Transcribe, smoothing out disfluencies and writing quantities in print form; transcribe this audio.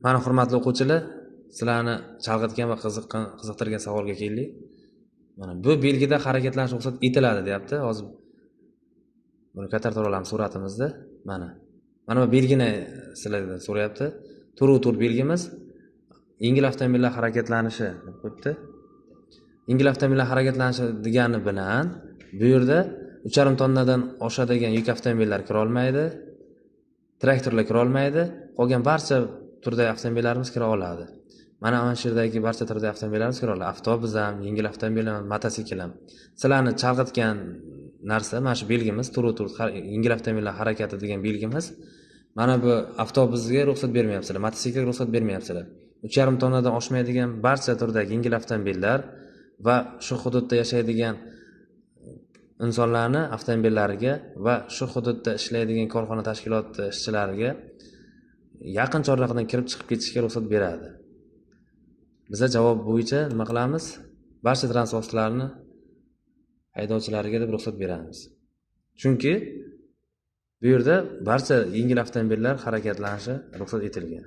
Mana, hurmatli o'quvchilar, sizlarni chalg'itgan va qiziqtirgan savolga keldik. Mana bu belgida harakatlanish ruxsat etiladi, deyapti. Hozir buni kattaroq olamiz suratimizda. Mana bu belgini sizlardan so'rayapti. 4:4 belgimiz yengil avtomobillar harakatlanishi deb qo'yibdi. Yengil avtomobillar harakatlanishi degani bilan bu yerda 3,5 tonnadan oshadigan yuk avtomobillar kira olmaydi, traktorlar kira olmaydi, qolgan barcha turdagi avtomobillarimiz kira oladi. Mana shu yerdagi barcha turdagi avtomobillarimiz kira oladi. Avtobus ham, yengil avtomobil ham, mototsikl ham. Sizlarni chalg'itgan narsa mana shu belgimiz, 4:4 yengil avtomobillar harakati degan belgimiz. Mana bu avtobusga ruxsat bermayapsizlar, mototsiklga ruxsat bermayapsizlar. 3,5 tonnadan oshmaydigan barcha turdagi yengil avtomobillar va shu hududda yashaydigan insonlarni avtomobillariga va shu hududda ishlaydigan korxona tashkiloti ishchilariga yaqin chorrahadan kirib chiqib ketishga ruxsat beradi. Biza javob bo'yicha nima qilamiz? Barcha transport vositalarini haydovchilariga deb ruxsat beramiz. Chunki bu yerda barcha yengil avtomobillar harakatlanishi ruxsat etilgan.